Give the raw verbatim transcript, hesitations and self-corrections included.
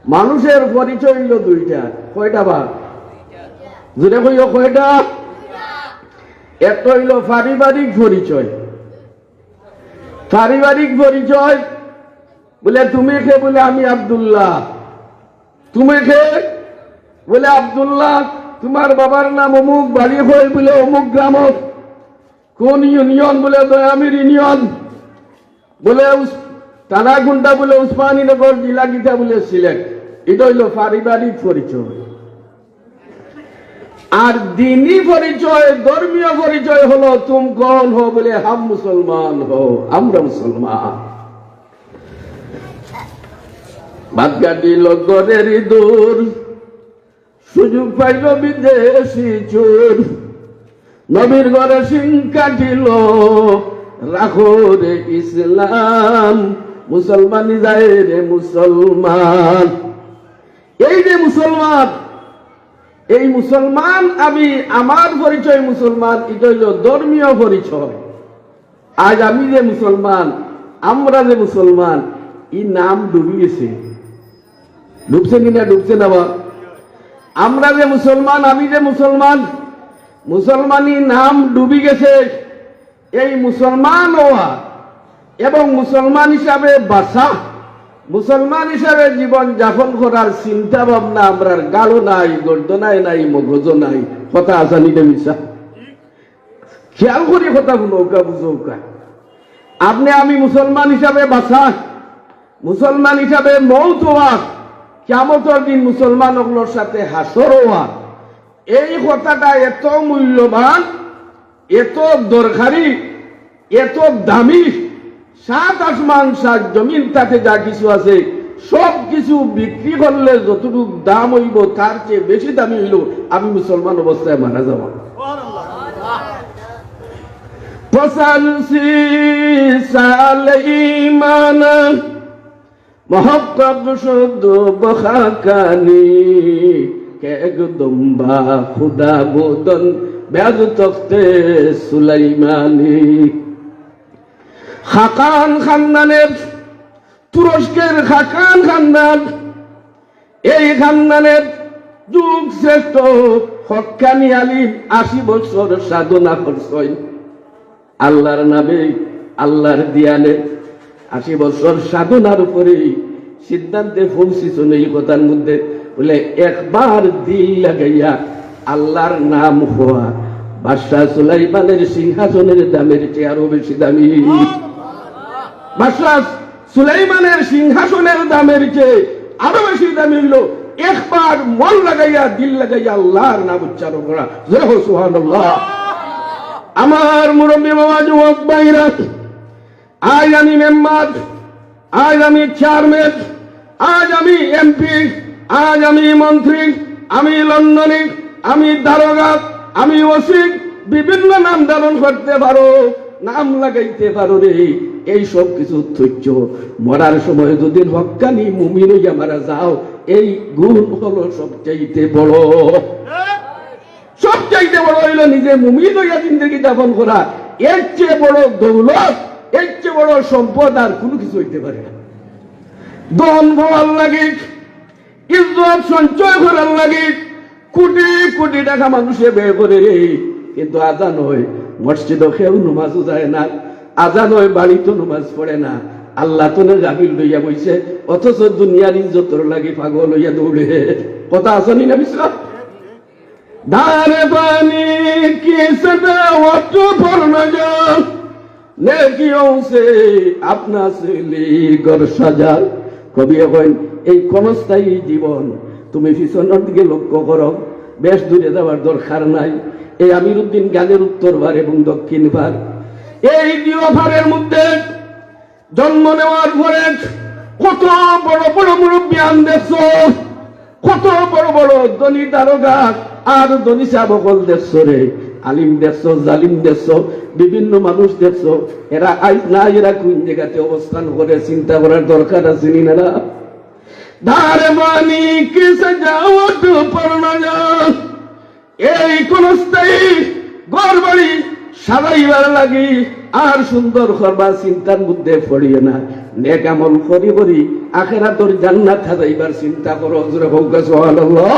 মানুষের পরিচয় অইলো দুইটা। কয়টা বা? জোরে কইও, কয়টা? একটা অইলো পারিবারিক পরিচয়। পারিবারিক পরিচয়, বলে, "তুমি কে?" বলে, "আমি আব্দুল্লাহ।" "তুমি কে?" বলে, "আব্দুল্লাহ।" "তোমার বাবার নাম অমুক, বাড়ি কই?" বলে, "অমুক গ্রামত।" "কোন ইউনিয়ন?" বলে, "দয়ামির ইউনিয়ন।" বলে, "উস-, থানা কোনটা?" বলে, "উসমানীনগর।" "জেলা কিতা?" বলে, "সিলেট।" এটা অইলো পারিবারিক পরিচয়। আর দিনি পরিচয়, ধর্মীয় পরিচয় হলো, "তুম কৌন হো?" বলে, "হাম মুসলমান হো, আমরা মুসলমান।" ভাত কাটিল ঘরের দূর, সুযোগ পাইল বিদেশি চোর। নবীর ঘরে সিং কাটিল, রাখো রে ইসলাম, মুসলমানি যায় রে মুসলমান। এই যে মুসলমান, এই মুসলমান আমি, আমার পরিচয় মুসলমান, এটা অইলো ধর্মীয় পরিচয়। আজ আমি যে মুসলমান, আমরা যে মুসলমান, এই নাম ডুবি গেছে। ডুবছে কি না? ডুবছে না বা? আমরা যে মুসলমান, আমি যে মুসলমান, মুসলমানি নাম ডুবি গেছে। এই মুসলমান হওয়া এবং মুসলমান হিসাবে বাঁচা, মুসলমান হিসাবে জীবন যাপন করার চিন্তা ভাবনা আমরার গালো নাই, গর্দনায় নাই, মগজো নাই। কথা আছে নি রে মিছা? খেয়াল করি কথা হুনউক্কা, বুঝউক্কা। আপনে আমি মুসলমান হিসাবে বাঁচা, মুসলমান হিসাবে মৌত হওয়া, কিয়ামতর দিন মুসলমান অকলর সাথে হাশর হওয়া, এই কথাটা এত মূল্যবান, এত দরকারি, এত দামি, সাত আসমান সাত জমিন তাতে যা কিছু আছে, সব কিছু বিক্রি করলে যতটুক দাম অইবো, তার চেয়ে বেশি দামি অইলো আমি মুসলমান অবস্থায় মারা যাওয়া। پسنسی سال ایمان محقق شد بخاکانی، که گدم با خدا بودن بعد تخت سلیمانی. খাকান খান্দানের, তুরস্কের খাকান খান্দান, এই খান্দানের যুগ শ্রেষ্ঠ হক্কানি আলিম আশি বছর সাধনা করছইন আল্লাহর নামে, আল্লাহর দিয়ানে। আশি বছর সাধনার পরে সিদ্ধান্তে পৌঁছিছইন এই কথার মধ্যে, বলে, একবার দিল লাগাইয়া আল্লাহর নাম হওয়া বাদশাহ সুলাইমানের সিংহাসনের দামের চেয়ে আরো বেশি দামি। বাদশাহ সুলাইমানের সিংহাসনের দামের চেয়ে আরো বেশি দামি অইলো একবার মন লাগাইয়া, দিল লাগাইয়া আল্লাহর নাম উচ্চারণ করা। জোরে হোক সুবহানাল্লাহ। আমার মুরব্বী বাবা, যুবক ভাইরা, আজ আমি মেম্বার, আজ আমি চেয়ারম্যান, আজ আমি এমপি, আজ আমি মন্ত্রী, আমি লন্ডনী, আমি দারোগা, আমি ওসি, বিভিন্ন নাম ধারণ করতে পারো, নাম লাগাইতে পারো রে, এই সব কিছু তুচ্ছ। মরার সময় যদি হক্কানি মুমিন অইয়া মারা যাও, এই গুণ হলো সবচাইতে বড়। সবচাইতে বড় অইলো নিজে মুমিন অইয়া জিন্দেগি যাপন করা। এর চেয়ে বড় দৌলত, এর চেয়ে বড় সম্পদ আর কুনু কিছু অইতে পারে না। ধন পাওয়ার লাগি, ইজ্জত সঞ্চয় করার লাগি কোটি কোটি টাকা মানুষে ব্যয় করে রে, কিন্তু আজান অয়, মসজিদো কেউ নমাজও যায় না, আজান অয়, বাড়িত নমাজ পড়ে না, আল্লাহ তনে গাফিল রইয়া বইছে, অথচ দুনিয়ার ইজ্জতর লাগি পাগল অইয়া দৌড়ে। কথা আছে নি না মিছা? دار پانی کی سجاوٹ پر نہ جا، نیکیوں سے اپنا سیلی گھر سجا۔ কবিয়ে কইন, এই ক্ষণস্থায়ী জীবন, তুমি পিছনের দিকে লক্ষ্য করো, বেশ দূরে যাওয়ার দরকার নাই। এই আমিরুদ্দিন গানের উত্তর পার এবং দক্ষিণ পার, এই দুই পারের মধ্যে জন্ম নেওয়ার পরে কত বড় বড় মুরব্বিয়ান দেখছো, কত বড় বড় ধনী দারোগা আর ধনী সাব অকল দেখছো রে, আলিম দেখছো, জালিম দেখছো, বিভিন্ন মানুষ দেখছো। এরা আইজ নাই, এরা কোন জাগাতে অবস্থান করে, চিন্তা করার দরকার আছে নি না? دار پانی کی سجاوٹ پر نہ جا، এই ক্ষণস্থায়ী ঘর বাড়ি সাজাইবার লাগি আর সুন্দর করবার চিন্তার মধ্যে পড়িও না। নেক আমল করি করি আখেরাতর জান্নাত হাজাইবার চিন্তা করো। জোরে কউক্কা সুবহানাল্লাহ।